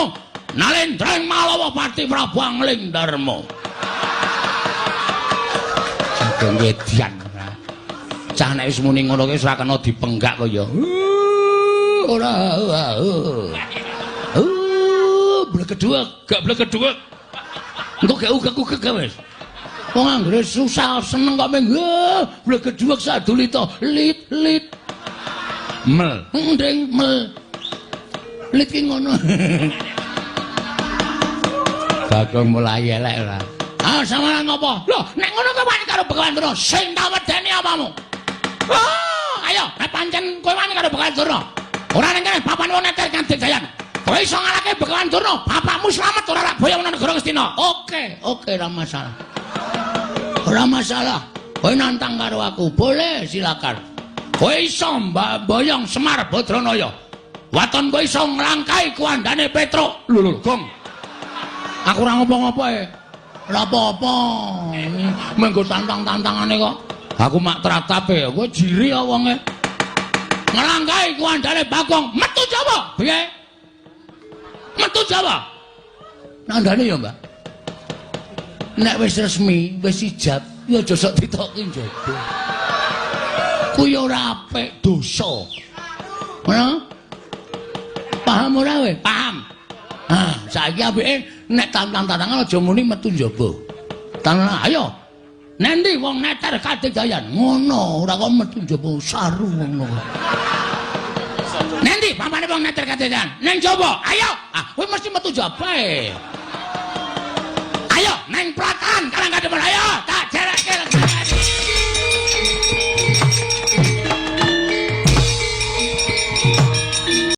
bapakmu Nalendra ing Malawa Pati Prabu Angling Darma. Sageng edian. Cah nek wis muni ngono ki wis ora kena dipenggak kaya. Ora. Blegeduwek, gak blegeduwek. Engko gak ugek-ugek wis. Wong anggere susah seneng kok meng blegeduwek sadulita lit lit. Mel. Ndeng mel. Lit ki ngono. Bagong mulai elek ora. Ah, sampeyan ngopo? Lho, nek ngono kowe wani karo Begawan Durna, sing tak wedeni apamu? Ah, ayo, nek pancen kowe wani karo Begawan Durna. Ora ning kene papan wong neter kadigdayan. Kowe iso ngalahke Begawan Durna, bapakmu slamet ora rak boyong nang negara Ngastina. Oke, oke, ora masalah. Ora masalah. Kowe nantang karo aku, boleh silakan. Kowe iso mboyong Semar Badranaya. Waton kowe iso nglangkai kuandane Petruk. Lho lho, Gong. Aku ora ngopo-ngopo e. Ora apa-apa. Menggo tantang-tantangane kok. Aku mak tratape, kowe jiri kok wonge. Nglangkai kuandane Bagong, metu Jawa. Piye? Metu Jawa. Nandane ya, Mbak. Nek wis resmi, wis ijab, ya aja sok ditoki njaba. Kuwi ora apik, dosa. Ngono? Paham ora kowe? Paham. Ah, saiki apike nek tantang-tantangan aja muni metu njaba. Tanang ayo. Nendi wong neter kadigdayan? Ngono, ora kok metu njaba saru ngono. Nendi pamane wong neter kadigdayan? Ning njaba. Ayo. Ah, kowe mesti metu njaba e. Ayo neng pratan Karang Kademen ayo tak jerekke.